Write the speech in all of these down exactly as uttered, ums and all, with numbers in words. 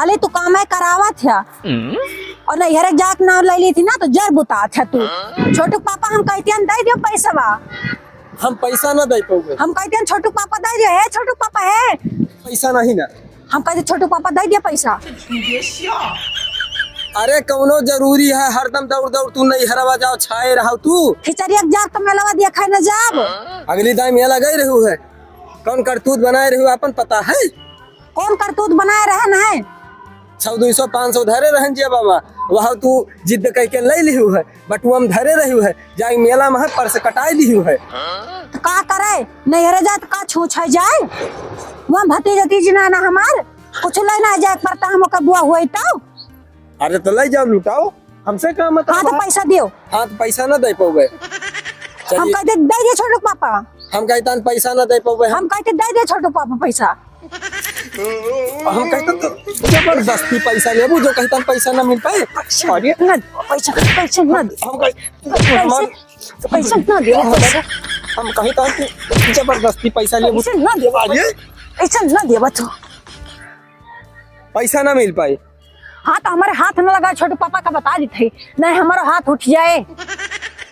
अले तू कामे करावत है। और नैहरे जाके नाव ले ली थी ना, तो जर बुतात है तू। छोटू पापा हम कहते हैं, "दे दियो पैसवा।" हम पैसा ना दे पाऊंगे। हम कहते हैं, "छोटू पापा दे दियो, हे छोटू पापा, हे।" पैसा नहीं ना। हम कहते, "छोटू पापा दे दियो पैसा।" अरे कौनो जरूरी है, हरदम दौड़ दौड़ तू नैहरवा जाओ, छाए रहो तू। खिचड़िया के जाग तो मेलवा दिया खाए न जाब। अगली दाई मेला गई रहू है, कौन करतूत बनाए रहू अपन पता है? कौन करतूत बनाए रहन है? सौ, दुई सौ, पाँच सौ धरे रहन जेबा मा, वह तू जिद कह के ले लिहू है, बटुआ में धरे रहू है, जाए मेला में है, पर्स कटाए लिहू है। तो का करे, नैहरे जाए तो का छूछ है जाए? वहाँ भतीजा तीज ना, ना हमार, कुछ ले ना जाए पड़ता हम ओकर बुआ हुई तो। अरे तो ले जाओ, लुटाओ, हमसे का मतलब हाँ, तो है? पैसा दियो। हाँ, तो पैसा ना दे पाओगे। हम चलिए। कहते, "दे दे छोटू पापा।" हम कहते, "पैसा ना दे पाओगे।" हम कहते, "दे दे छोटू पापा पैसा।" हम कहते, "तो जबरदस्ती पैसा लेबू, जो कहते पैसा ना मिल पाए।" पैसा अरे। ना दे, पैसा, पैसा ना दे। हम कह-, पैसा, हमार-, पैसा ना दे, हम पैसा। हम कहते कि जबरदस्ती पैसा लेबू। पैसा ना दे, अरे। पैसा ना देबा तू। पैसा ना मिल पाए। हाँ, तो हमारे हाथ न लगा, छोटू पापा का बता दी थी, नहीं हमारा हाथ उठ जाए।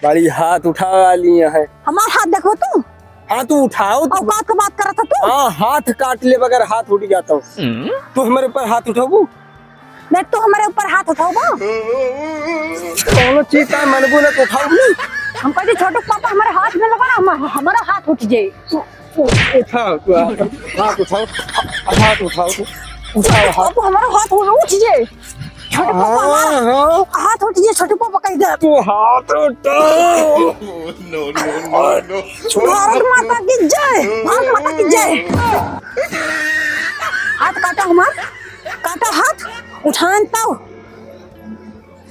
बड़ी हाथ उठा वाली है। हमारा हाथ देखो तू। हाँ, तू उठाओ तू। औकात का बात करत है तू। हाँ, हाथ काट ले बगैर हाथ उठ जाता हूँ। तू हमारे ऊपर हाथ उठाबू? नहीं, तू हमारे ऊपर हाथ उठाबू? कौनो चीज का मनबू ना तो उठाओ नहीं। हम कहते छोटू पापा हमारे हाथ में लगा ना, हम, हमारा हाथ उठ जाए। उ-, उठाओ, तू हाथ, हाथ उठाओ, हाथ उठाओ, तू उठाओ हाथ। अब हमारा हाथ उठ, उठ जे। छोटू पापा हाँ, हमारा हाँ। हाथ उठ जे, छोटू पापा कह दे। तू हाथ उठाओ। No, no, no, no। भारत माता की जय, भारत माता की जय। हाथ काटा हमार, काटा हाथ, उठान तो,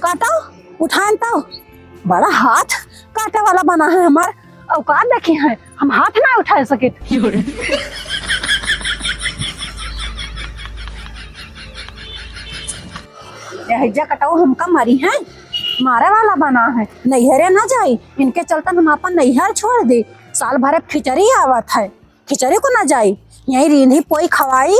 काटा, उठान तो। बड़ा हाथ काटे वाला बना है हमार। औकात देखी है, हम हाथ ना उठा सकित। यही जा कटाऊ हमका मारी है, मारे वाला बना है। नैहरे ना जाई, इनके चलते हम अपन नैहर छोड़ दी। साल भर अब खिचड़ी आवत है, खिचड़ी को ना जाई, यही रींधी पोई खवाई।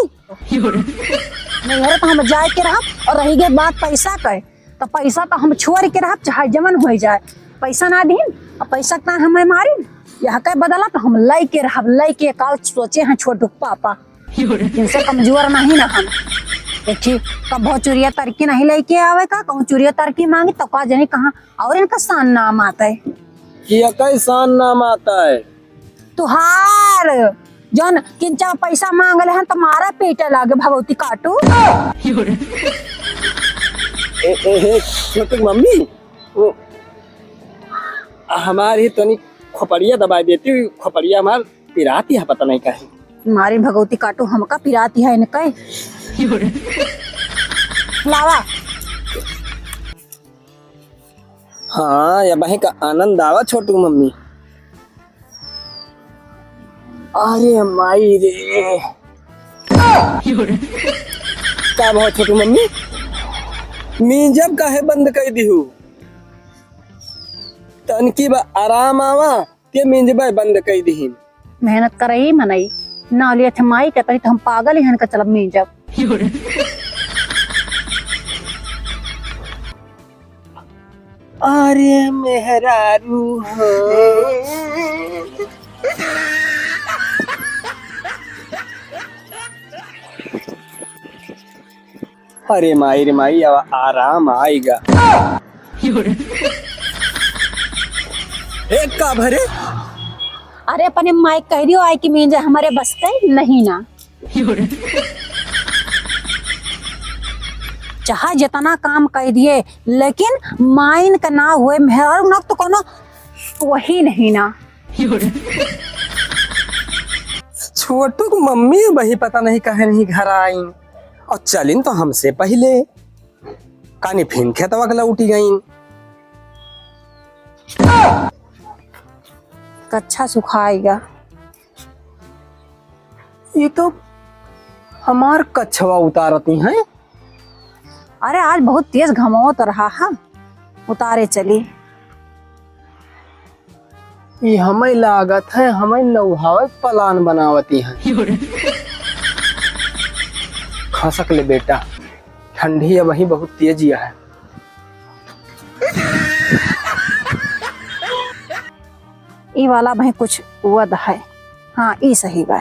नैहरे तो हम जाए के रहब, और रही गई बात पैसा के, तो पैसा तो हम छोड़ के रहब, चाहे जवन हो जाए, पैसा ना दीन, और पैसा का हमें मारिन, यह के बदला तो हम लई के रहब, लई के काल सोचे हैं छोटू पापा, इनसे कमजोर नहीं ना हम। देखी, कबो चुरिया तरकी नहीं लेके आवे का, कहूँ चुरिया तरकी मांगी तो का जानी कहाँ और इनका सान नाम आता है। कि यह कई सान नाम आता है? तुहार जौन किंचा पैसा मांगले हन, तुम्हारा पेटे लागे भगवती काटू। ए, ए, हे, छोटू मम्मी, वो हमारी तनी खोपड़िया दबाई देती, खोपड़िया हमार पिराती है, पता नहीं काहे। मारी भगवती काटू, हमका पिराती है इनका। लावा। हाँ, या बहे का आनंद आवा छोटू मम्मी। अरे माई रे। का भवा छोटू मम्मी? मींजब काहे बंद कई दिहू? तनकी बा आराम आवा, ते मींजबे बंद कई दिहिन। मेहनत करई मनई, ना लिया थे माई के तरी तो हम पागल ही हन का चलब मींजब। अरे मेहरारू हो। अरे माई रे माई, अब आराम आएगा। ए, का भरे? अरे अपने माई कह दियो आए कि मींजे हमारे बस के नहीं ना। चाहे जितना काम कह दिए, लेकिन माइन का ना हुए, मेहरारू ना तो कोनो वही नहीं ना। छोटू की मम्मी वही पता नहीं कहे नहीं घर आई और चलिन तो हमसे पहले कानी फिन खेतवा के लौटी गई। कच्छा सुखाएगा। ये तो हमार कछवा उतारती हैं। अरे, आज बहुत तेज घमावत रहा है, उतारे चली। ये हमें लागत है, हमें नौहावे plan बनावती हैं। खसक ले बेटा। ठंडी अबहीं बहुत तेज ही है। ई वाला भाई कुछ वद है। हाँ, ई सही बा।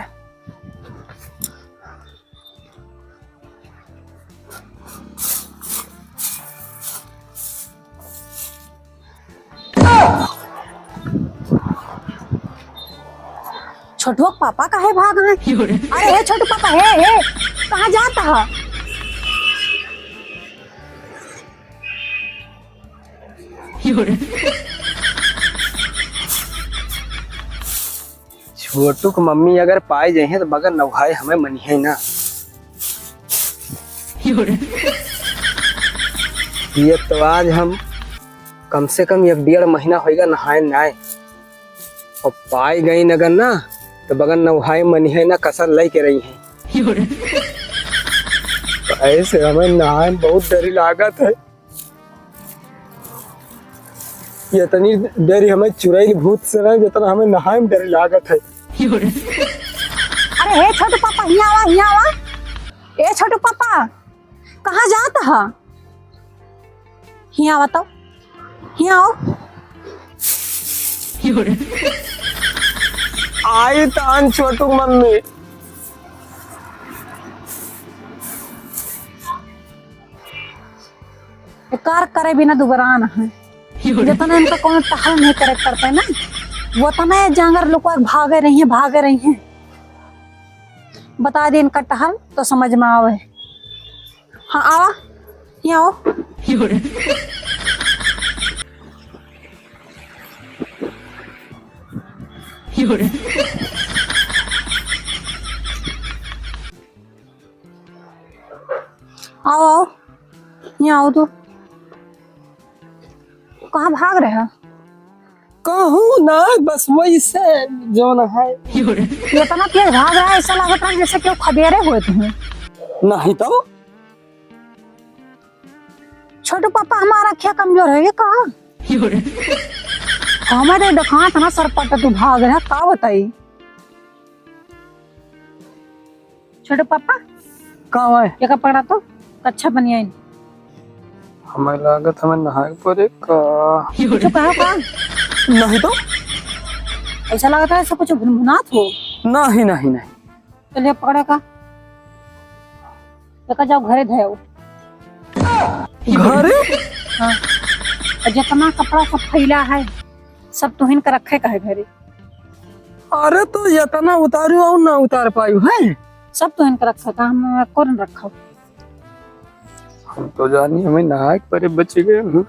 छोटुआ के पापा काहे भाग हैं? अरे हे छोटू पापा, हे, हे, कहाँ जात ह? छोटू के मम्मी अगर पाए जइहें तो बगैर नहाए हमें मनिहे ना। ये तो आज हम कम से कम एक डेढ़ महीना होइगा नहाए नाए, और पाए गई अगर ना तो बगैर नहाए मनिहे ना, कसर लइके रहिहें। ऐसे हमें नहाए में बहुत डर लागत है। इतनी डर हमें चुड़ैल भूत से ना, जितना हमें नहाए में डर लागत है। अरे हे छोटू पापा, हियाँ आवा, हियाँ आवा। ए छोटू पापा, कहाँ जात ह? हियाँ आवा तो, हियाँ आओ। आई तान छोटू मम्मी। कार करे बिना दुबरान है। जितना इनका कोनो टहल नहीं करे करते ना, वो तो ना जांगर लोग भागे रही हैं, भागे रही हैं। बता दे इनका टहल तो समझ में आवे। हाँ, आवा, यहाँ आओ। आओ, आओ, यहाँ आओ तो। कहाँ भाग रहे हो? कहूँ ना, बस वैसे जौन है। इतना तेज भाग रहा है, ऐसा लगत रहा जैसे केहू खदेरे हुए तुम्हें। नहीं तो। छोटू पापा, हमार अँखिया कमजोर है ये का? हमें तो देखात ना सरपट तू भाग रहा, का बताई? छोटू पापा, का है? एका पकड़ा तो, कच्छा बनियाइन। हमें लागत हमें नहाए पड़े का? कुछ कहो का? नहीं तो। ऐसा लगता है ऐसा कुछ भुनभुनात हो। नहीं, नहीं, नहीं। चलिए पकड़ा का। एका जाओ घरे धो आओ। घरे? हाँ। और जितना कपड़ा सब फैला है, सब तुहिन के रखे का है घरे। अरे तो इतना उतारू और ना उतार पायू है। सब तुहिन के रखा था, हम कौन रखा? हम तो जानी हमें नहाए के परे बच गए हम।